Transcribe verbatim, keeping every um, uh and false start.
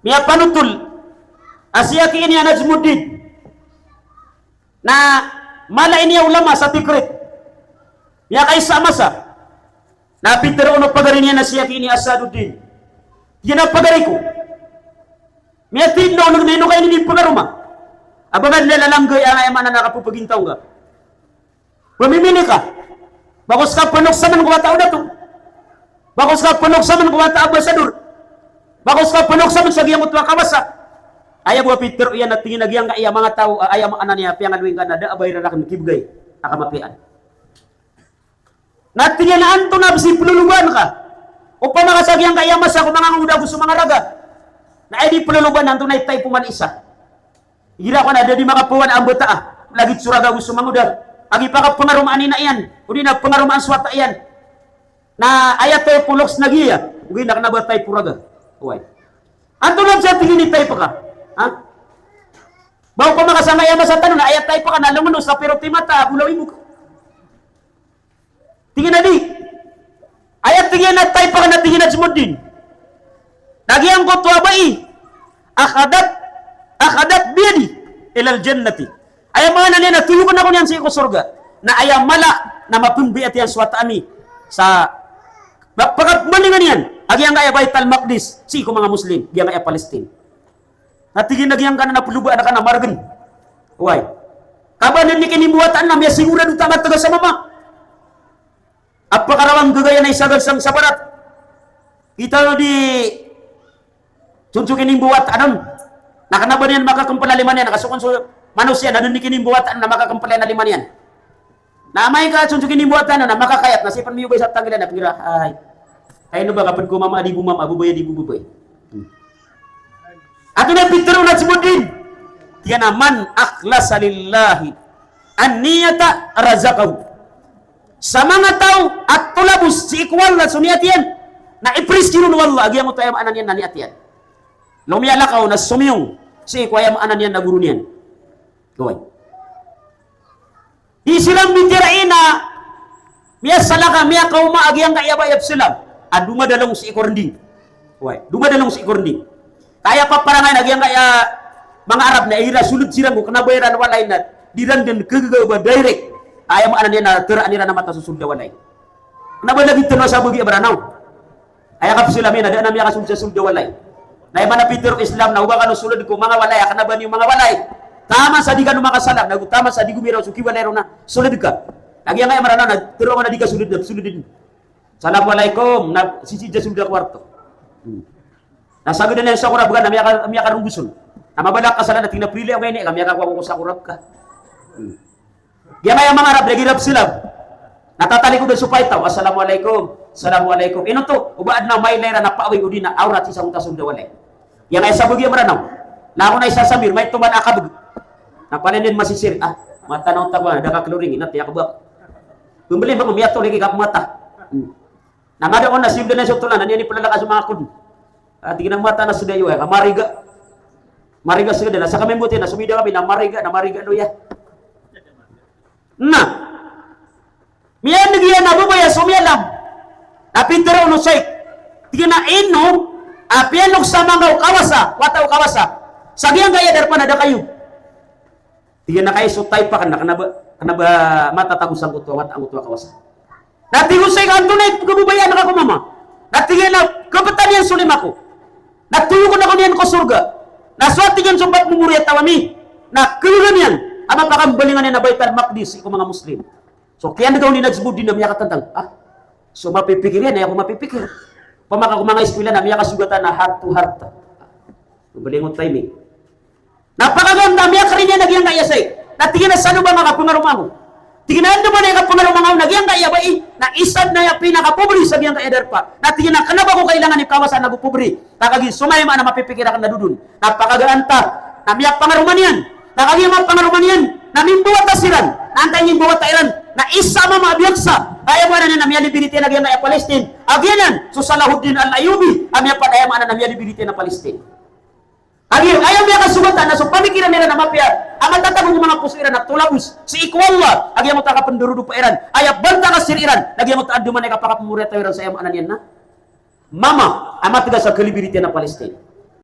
Miyapanotol a siyaki ini a Najmuddin na mala ini a ulama sa Tikrit. Miyakaisa a masa na pitharo o pagari niyan a siyaki ini a Asaduddin. Tig iyan a pagari ko, miyatindg na ino ka ini di pngaroma a ba nga dn lalanggay a aya maana na kapphagintaw ngka. Pmimili ka. Ba ko ska pnoksaman ko wata o dato. Ba ko ska pnoksaman ko wata o ambasador. Ba ko ska pnoksaman sa giyangkoto a kawasa. Aya bo a pitharo iyan na tig iyan a giyangkaya manga taw a aya maana niyan a piyangaloy ngka na da a ba iran rakn kibgay a kamapiyaan. Na tig iyan a antonaa bs i plolobaan ka. Opama ka sa giyangkaya masa ko manga ngoda ago so manga raga na aya di plolobaan na antonaa i taypo man isa. Igira ko na da di makapawan a mbataa, lagid so raga ago so mangoda, a gii pakapangaromaan i ina iyan, odi na pangaromaan so wata iyan. Na aya taypo loks na giya, ogaid na kna ba taypo raga. Oway. Antonaa bs a tig iyan i taypo ka? Ha? Ba opama ka sangkaya masa tano na aya taypo ka na lomeno sa piroti mata, bolaw i bok. Tig iyan a di. Aya tig iyan a taypo ka na tig iyan a Najmuddin na giyangkoto a bai, akhadat, akhadat biyadi ilal jannati. Aya maana niyan na toyokn ako niyan sii ko sorga. Na aya mala na mapmbayat iyan so wata ami sa ba-, pakapmbalingan iyan a giyangkaya Baital Maqdis sii ko manga Muslim, giyangkaya Palestine. Na tig iyan a giyangkanan a plobaan ka na margn. Oway. Ka ba dn i kinimbawataan na miyasigorado ta matgas a mama a pakarawang gagaya na isa gansang sa barat. Kita di sonso kinimbawataan on. Na kna ba niyan makakmpl a lima niyan, na kasokon so manosiya na dn i kinimbawataan na makakmpl iyan a lima niyan. Na amay ka sonso kinimbawataan na makakayat na sii pn miyobay sa tanggilan na pnggirahay. Ay no ba ka pd ko mama a di bo mama, babay a di bo babay. Hmm. Antonaa i pitharo o Najmuddin? Tig iyan a man akhlasa lillahi an-niyata razaqahu. Sa manga taw a tolabos sii ko Allah so niyat iyan, na ipriski ron o Allah a giyangkoto aya maana niyan na niyat iyan. Lomiyalakaw na somiyong sii ko aya maana niyan na goro niyan. Oway. Di siran mbitiyarai na miyasalaka, miyakaoma a giyangkaya ba aya pslam a domadalong sii ko rnding. Oway, domadalong sii ko rnding. Ka aya paparangayan a giyangkaya manga Arab na igira sold siran ko kna ba iran walay na di ran dn kagaga ba direct. Aya maana niyan na tharaan iran a matasosold a walay. Kna ba lagid tano a sabagi a Mranaw. Aya kapslam iyan na da a miyakasold sa sold a walay. Na aya maana pitharo o Islam na oba kano sold ko manga walay a kna ba niyo manga walay, taman sa di kano makasalam, nago taman sa di gomiraw so kiwalay ron na sold ka. Na giyangkaya Mranaw na tharoa ngka na di ka sold na sold dn. Assalamu alaikum, na sisii sa sold a kwarto. Hmm. Na sagdn iyan sa korab ka na miyaka-, miyakaronggoson. Na mabalak ka sa lana, tig iyan a prili ako ini, ka miyakakowa ko sa korab ka. Hmm. Giyangkaya manga Arab, lagid a pslam. Na tatalikod so paitaw, "Assalamu alaikum, assalamu alaikum." Ino oto? Oba adn a mailay iran a paaway odi na awrat sii sangkoto a sold a walay. Giyangkaya sabagi a Mranaw. Na ako na isa Samir, maito man a kabg. Na palaya niyan masisir, ah, mata na otak ba, da ka kloring, na tiyak ba. Pmbli ba ko miyatol iki ka mata. Hmm. Na ngada on na siyold iyan so tolan, na niyan i plalaka so manga kod. Ah, tig iyan a mata na sold iyo, eh, ka mariga. Mariga sold na, sa kami mbuti na somida kami na mariga, na mariga loya. Na miyaneg iyan a babay a somiyalam. Na pitharo o Sheikh, tig iyan a ino a piyanoksama ngka o kawasa, wata o kawasa, sa giyangkaya darpa na da kayo. Tig iyan a kay so taypa ka na kna ba, kna ba matatago sangkoto a wata angkoto a kawasa. Na tig o Sheikh, antonaa i kababayaan ka ko mama? Na tig iyan a kaptan iyan so lima ko. Na toyokn ako niyan ko sorga. Na so, tig iyan, so pat momori a taw ami na kagaga niyan a mapakambalingan iyan a Baital Maqdis sii ko manga Muslim. So kiyandgaw ni Najmuddin na miyakatantang. Ah? So mapipikir iyan, aya ko mapipikir. Opama ka ko manga eskwela na miyakasogatan a heart to heart. Mabalingot timing. Na pakagaan ta, miyakari niyan a giyangkaya, Sheikh. Na tig iyan a sano ba nga kapangaroma ako? Tig iyan a andamanaya i kapangaroma ngka on na giyangkaya bai na isa dn aya pinakapobri sa giyangkaya darpa. Na tig iyan a kna ba ko kailangan i kawasa nago pobri. Ka kagiya so maya maana mapipikir akn na dodon. Na pakagaan ta. Na miyapangaroma niyan. Na kagiya mapangaroma niyan na mimbawata siran. Na antaa i mimbawata iran? Na isa a mama a biyaksa. Aya maana niyan na miyalibirit iyan a giyangkaya Palestine. A giyanan so Salahuddin Al-Ayyubi a miyapad, aya maana na miyalibirit iyan a Palestine. Kagiya aya miyakasogatan na so pamikiran iran a mapiya a matatago ko manga poso iran a tolabos sii ko Allah a giyangkoto a kapndorodopa iran, aya bantang a sir iran na giyangkoto a andamanaya i kapakapmoriyataw iran sa, aya maana niyan na, mama a matgas a kalibirit iyan a Palestine.